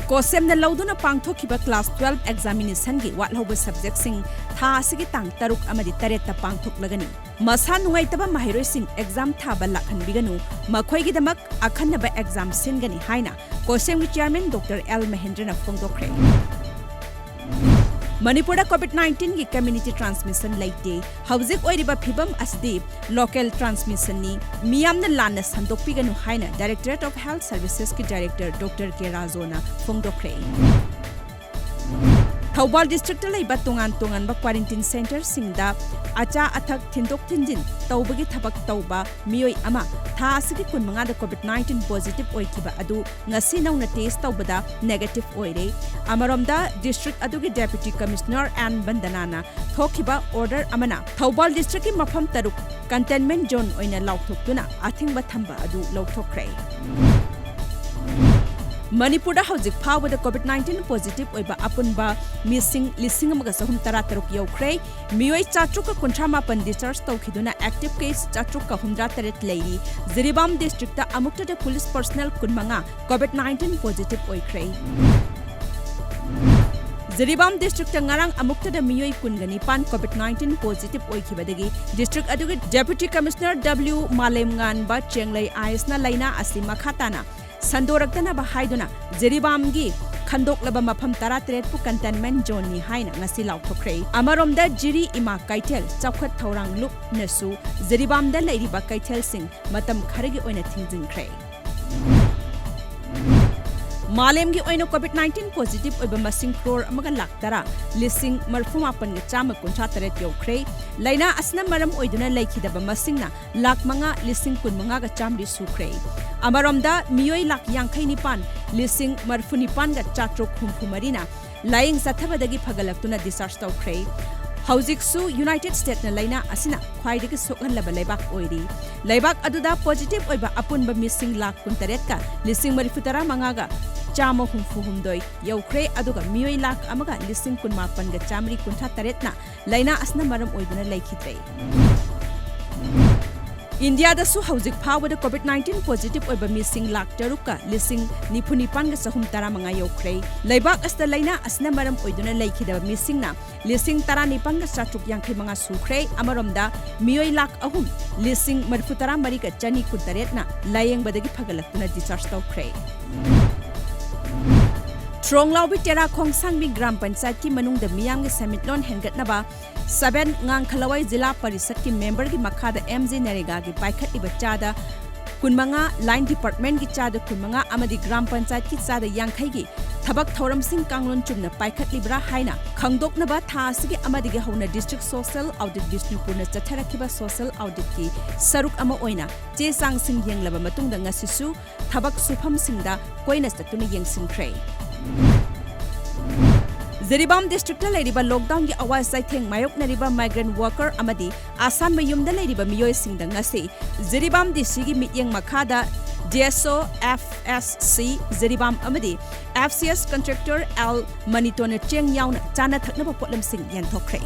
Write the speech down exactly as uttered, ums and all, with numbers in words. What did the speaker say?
ꯀꯣꯁꯦꯝꯅ ꯂꯧꯗꯨꯅ ꯄꯥꯡꯊꯣꯛꯈꯤꯕ class twelve examinationꯒꯤ ꯋꯥꯠꯍꯧꯕ subjectꯁꯤꯡ ꯊꯥ ꯑꯁꯤꯒꯤ ꯇꯥꯡ ꯇꯔꯨꯛ ꯑꯃꯗꯤ ꯇꯔꯦꯠꯇ ꯄꯥꯡꯊꯣꯛꯂꯒꯅꯤ꯫ ꯃꯁꯥ ꯅꯨꯡꯉꯥꯏꯇꯕ ꯃꯍꯩꯔꯣꯏꯁꯤꯡ exam ꯊꯥꯕ ꯂꯥꯛꯍꯟꯕꯤꯒꯅꯨ, ꯃꯈꯣꯏꯒꯤꯗꯃꯛ ꯑꯈꯟꯅꯕ exam ꯁꯤꯟꯒꯅꯤ ꯍꯥꯏꯅ ꯀꯣꯁꯦꯝꯒꯤ chairman Doctor L ꯃꯍꯦꯟꯗ꯭ꯔꯅ ꯐꯣꯡꯗꯣꯛꯈ꯭ꯔꯦ꯫ ꯃꯅꯤꯄꯨꯔꯗ COVID nineteenꯒꯤ community transmission ꯂꯩꯇꯦ꯫ ꯍꯧꯖꯤꯛ ꯑꯣꯏꯔꯤꯕ ꯐꯤꯕꯝ ꯑꯁꯤꯗꯤ local transmissionꯅꯤ꯫ ꯃꯤꯌꯥꯝꯅ ꯂꯥꯟꯅ ꯁꯟꯗꯣꯛꯄꯤꯒꯅꯨ ꯍꯥꯏꯅ Directorate of Health Servicesꯀꯤ director Doctor ꯀꯦ ꯔꯥꯖꯣꯅ ꯐꯣꯡꯗꯣꯛꯈ꯭ꯔꯦ꯫ ꯊꯧꯕꯥꯜ districtꯇ ꯂꯩꯕ ꯇꯣꯉꯥꯟ ꯇꯣꯉꯥꯟꯕ quarantine centreꯁꯤꯡꯗ ꯑꯆꯥ ꯑꯊꯛ ꯊꯤꯟꯗꯣꯛ ꯊꯤꯟꯖꯤꯟ ꯇꯧꯕꯒꯤ ꯊꯕꯛ ꯇꯧꯕ ꯃꯤꯑꯣꯏ ꯑꯃ ꯊꯥ ꯑꯁꯤꯒꯤ ꯀꯨꯟꯃꯉꯥꯗ COVID nineteen positive ꯑꯣꯏꯈꯤꯕ ꯑꯗꯨ ꯉꯁꯤ ꯅꯧꯅ test ꯇꯧꯕꯗ negative ꯑꯣꯏꯔꯦ꯫ ꯑꯃꯔꯣꯝꯗ, district ꯑꯗꯨꯒꯤ Deputy Commissioner ꯑꯦꯟ ꯕꯟꯗꯅꯥꯅ ꯊꯣꯛꯈꯤꯕ order ꯑꯃꯅ ꯊꯧꯕꯥꯜ districtꯀꯤ ꯃꯐꯝ ꯇꯔꯨꯛ containment zone ꯑꯣꯏꯅ ꯂꯥꯎꯊꯣꯛꯇꯨꯅ ꯑꯊꯤꯡꯕ ꯊꯝꯕ ꯑꯗꯨ ꯂꯧꯊꯣꯛꯈ꯭ꯔꯦ꯫ ꯃꯅꯤꯄꯨꯔꯗ ꯍꯧꯖꯤꯛ ꯐꯥꯎꯕꯗ COVID nineteen positive ꯑꯣꯏꯕ ꯑꯄꯨꯟꯕ ꯃꯤꯁꯤꯡ ꯂꯤꯁꯤꯡ ꯑꯃꯒ ꯆꯍꯨꯝ ꯇꯔꯥꯇꯔꯨꯛ ꯌꯧꯈ꯭ꯔꯦ꯫ ꯃꯤꯑꯣꯏ ꯆꯥꯇ꯭ꯔꯨꯛꯀ ꯀꯨꯟꯊ꯭ꯔꯥ ꯃꯥꯄꯟ discharge ꯇꯧꯈꯤꯗꯨꯅ active case ꯆꯥꯇ꯭ꯔꯨꯛꯀ ꯍꯨꯝꯗ꯭ꯔꯥ ꯇꯔꯦꯠ ꯂꯩꯔꯤ꯫ ꯖꯤꯔꯤꯕꯥꯝ districtꯇ ꯑꯃꯨꯛꯇꯗ police personnel ꯀꯨꯟꯃꯉꯥ COVID nineteen positive ꯑꯣꯏꯈ꯭ꯔꯦ꯫ ꯖꯤꯔꯤꯕꯥꯝ districtꯇ ꯉꯔꯥꯡ ꯑꯃꯨꯛꯇꯗ ꯃꯤꯑꯣꯏ ꯀꯨꯟꯒ ꯅꯤꯄꯥꯟ COVID nineteen positive ꯑꯣꯏꯈꯤꯕꯗꯒꯤ district ꯑꯗꯨꯒꯤ Deputy Commissioner W ꯃꯥꯂꯦꯝꯉꯥꯟꯕ ꯆꯦꯡꯂꯩ ꯑꯥꯏꯁꯅ ꯂꯥꯏꯅꯥ ꯑꯁꯤ ꯃꯈꯥ ꯇꯥꯅ ꯁꯟꯗꯣꯔꯛꯇꯅꯕ ꯍꯥꯏꯗꯨꯅ ꯖꯤꯔꯤꯕꯥꯝꯒꯤ ꯈꯟꯗꯣꯛꯂꯕ ꯃꯐꯝ ꯇꯔꯥꯇꯔꯦꯠꯄꯨ containment zoneꯅꯤ ꯍꯥꯏꯅ ꯉꯁꯤ ꯂꯥꯎꯊꯣꯛꯈ꯭ꯔꯦ꯫ ꯑꯃꯔꯣꯝꯗ, ꯖꯤꯔꯤ ꯏꯃꯥ ꯀꯩꯊꯦꯜ ꯆꯥꯎꯈꯠ ꯊꯧꯔꯥꯡ ꯂꯨꯞꯅꯁꯨ ꯖꯤꯔꯤꯕꯥꯝꯗ ꯂꯩꯔꯤꯕ ꯀꯩꯊꯦꯜꯁꯤꯡ ꯃꯇꯝ ꯈꯔꯒꯤ ꯑꯣꯏꯅ ꯊꯤꯡꯖꯤꯟꯈ꯭ꯔꯦ꯫ ꯃꯥꯂꯦꯝꯒꯤ ꯑꯣꯏꯅ COVID nineteen positive ꯑꯣꯏꯕ ꯃꯁꯤꯡ crore ꯑꯃꯒ ꯂꯥꯈ ꯇꯔꯥ ꯂꯤꯁꯤꯡ ꯃꯔꯤꯐꯨ ꯃꯥꯄꯟꯒ ꯆꯥꯝꯃ ꯀꯨꯟꯊ꯭ꯔꯥ ꯇꯔꯦꯠ ꯌꯧꯈ꯭ꯔꯦ꯫ ꯂꯥꯏꯅꯥ ꯑꯁꯤꯅ ꯃꯔꯝ ꯑꯣꯏꯗꯨꯅ ꯂꯩꯈꯤꯗꯕ ꯃꯁꯤꯡꯅ ꯂꯥꯈ ꯃꯉꯥ ꯂꯤꯁꯤꯡ ꯀꯨꯟꯃꯉꯥꯒ ꯆꯥꯝꯃꯔꯤ ꯁꯨꯈ꯭ꯔꯦ꯫ ꯑꯃꯔꯣꯝꯗ, ꯃꯤꯑꯣꯏ ꯂꯥꯈ ꯌꯥꯡꯈꯩ ꯅꯤꯄꯥꯟ ꯂꯤꯁꯤꯡ ꯃꯔꯤꯐꯨ ꯅꯤꯄꯥꯟꯒ ꯆꯥꯇ꯭ꯔꯨꯛ ꯍꯨꯝꯐꯨ ꯃꯔꯤꯅ ꯂꯥꯌꯦꯡ ꯆꯠꯊꯕꯗꯒꯤ ꯐꯒꯠꯂꯛꯇꯨꯅ discharge ꯇꯧꯈ꯭ꯔꯦ꯫ ꯍꯧꯖꯤꯛꯁꯨ United Statesꯅ ꯂꯥꯏꯅꯥ ꯑꯁꯤꯅ ꯈ꯭ꯋꯥꯏꯗꯒꯤ ꯁꯣꯛꯍꯜꯂꯕ ꯂꯩꯕꯥꯛ ꯑꯣꯏꯔꯤ꯫ ꯂꯩꯕꯥꯛ ꯑꯗꯨꯗ positive ꯑꯣꯏꯕ ꯑꯄꯨꯟꯕ ꯃꯤꯁꯤꯡ ꯂꯥꯈ ꯀꯨꯟꯇꯔꯦꯠꯀ ꯂꯤꯁꯤꯡ ꯃꯔꯤꯐꯨ ꯇꯔꯥ ꯃꯉꯥꯒ ꯆꯥꯝꯃ ꯍꯨꯝꯐꯨ ꯍꯨꯝꯗꯣꯏ ꯌꯧꯈ꯭ꯔꯦ, ꯑꯗꯨꯒ ꯃꯤꯑꯣꯏ ꯂꯥꯈ ꯑꯃꯒ ꯂꯤꯁꯤꯡ ꯀꯨꯟꯃꯥꯄꯟꯒ ꯆꯥꯝꯃꯔꯤ ꯀꯨꯟꯊ꯭ꯔꯥ ꯇꯔꯦꯠꯅ ꯂꯥꯏꯅꯥ ꯑꯁꯤꯅ ꯃꯔꯝ ꯑꯣꯏꯗꯨꯅ ꯂꯩꯈꯤꯗ꯭ꯔꯦ꯫ ꯏꯟꯗꯤꯌꯥꯗꯁꯨ ꯍꯧꯖꯤꯛ ꯐꯥꯎꯕꯗ COVID nineteen positive ꯑꯣꯏꯕ ꯃꯤꯁꯤꯡ ꯂꯥꯈ ꯇꯔꯨꯛꯀ ꯂꯤꯁꯤꯡ ꯅꯤꯐꯨ ꯅꯤꯄꯥꯟꯒ ꯆꯍꯨꯝ ꯇꯔꯥꯃꯉꯥ ꯌꯧꯈ꯭ꯔꯦ꯫ ꯂꯩꯕꯥꯛ ꯑꯁꯤꯗ ꯂꯥꯏꯅꯥ ꯑꯁꯤꯅ ꯃꯔꯝ ꯑꯣꯏꯗꯨꯅ ꯂꯩꯈꯤꯗꯕ ꯃꯤꯁꯤꯡꯅ ꯂꯤꯁꯤꯡ ꯇꯔꯥꯅꯤꯄꯥꯟꯒ ꯆꯥꯇ꯭ꯔꯨꯛ ꯌꯥꯡꯈꯩ ꯃꯉꯥ ꯁꯨꯈ꯭ꯔꯦ꯫ ꯑꯃꯔꯣꯝꯗ, ꯃꯤꯑꯣꯏ ꯂꯥꯈ ꯑꯍꯨꯝ ꯂꯤꯁꯤꯡ ꯃꯔꯤꯐꯨ ꯇꯔꯥ ꯃꯔꯤꯒ ꯆꯅꯤ ꯀꯨꯟꯇꯔꯦꯠꯅ ꯂꯥꯌꯦꯡꯕꯗꯒꯤ ꯐꯒꯠꯂꯛꯇꯨꯅ discharge ꯇꯧꯈ꯭ꯔꯦ꯫ ꯊ꯭ꯔꯣꯡꯂꯥꯎꯕꯤ ꯇꯦꯔꯥ ꯈꯣꯡꯁꯥꯡꯕꯤ ꯒ꯭ꯔꯥꯝ ꯄꯟꯆꯥꯌꯠꯀꯤ ꯃꯅꯨꯡꯗ ꯃꯤꯌꯥꯝꯒꯤ ꯁꯦꯟꯃꯤꯠꯂꯣꯟ ꯍꯦꯟꯒꯠꯅꯕ seven ꯉꯥꯡꯈꯂꯋꯥꯏ ꯖꯤꯂꯥ ꯄꯔꯤꯁꯠꯀꯤ memberꯒꯤ ꯃꯈꯥꯗ MG ꯅꯔꯦꯒꯥꯒꯤ ꯄꯥꯏꯈꯠꯂꯤꯕ ꯆꯥꯗ ꯀꯨꯟꯃꯉꯥ, line departmentꯀꯤ ꯆꯥꯗ ꯀꯨꯟꯃꯉꯥ ꯑꯃꯗꯤ ꯒ꯭ꯔꯥꯝ ꯄꯟꯆꯥꯌꯠꯀꯤ ꯆꯥꯗ ꯌꯥꯡꯈꯩꯒꯤ ꯊꯕꯛ ꯊꯧꯔꯝꯁꯤꯡ ꯀꯥꯡꯂꯣꯟ ꯆꯨꯝꯅ ꯄꯥꯏꯈꯠꯂꯤꯕ꯭ꯔꯥ ꯍꯥꯏꯅ ꯈꯪꯗꯣꯛꯅꯕ ꯊꯥ ꯑꯁꯤꯒꯤ ꯑꯃꯗꯒꯤ ꯍꯧꯅ District Social Audit ꯕꯤꯁꯅꯨꯄꯨꯔꯅ ꯆꯠꯊꯔꯛꯈꯤꯕ social auditꯀꯤ ꯁꯔꯨꯛ ꯑꯃ ꯑꯣꯏꯅ ꯆꯦ ꯆꯥꯡꯁꯤꯡ ꯌꯦꯡꯂꯕ ꯃꯇꯨꯡꯗ ꯉꯁꯤꯁꯨ ꯊꯕꯛ ꯁꯨꯐꯝꯁꯤꯡꯗ ꯀꯣꯏꯅ ꯆꯠꯇꯨꯅ ꯌꯦꯡꯁꯤꯟꯈ꯭ꯔꯦ꯫ ꯖꯤꯔꯤꯕꯥꯝ districtꯇ ꯂꯩꯔꯤꯕ lockdownꯒꯤ ꯑꯋꯥ ꯆꯩꯊꯦꯡ ꯃꯥꯌꯣꯛꯅꯔꯤꯕ migrant worker ꯑꯃꯗꯤ ꯑꯁꯥꯟꯕ ꯌꯨꯝꯗ ꯂꯩꯔꯤꯕ ꯃꯤꯑꯣꯏꯁꯤꯡꯗ ꯉꯁꯤ ꯖꯤꯔꯤꯕꯥꯝ DCꯒꯤ ꯃꯤꯠꯌꯦꯡ ꯃꯈꯥꯗ DSO, FSC ꯖꯤꯔꯤꯕꯥꯝ ꯑꯃꯗꯤ FCS contractor L ꯃꯅꯤꯇꯣꯟꯅ ꯆꯦꯡ ꯌꯥꯎꯅ ꯆꯥꯅ ꯊꯛꯅꯕ ꯄꯣꯠꯂꯝꯁꯤꯡ ꯌꯦꯟꯊꯣꯛꯈ꯭ꯔꯦ꯫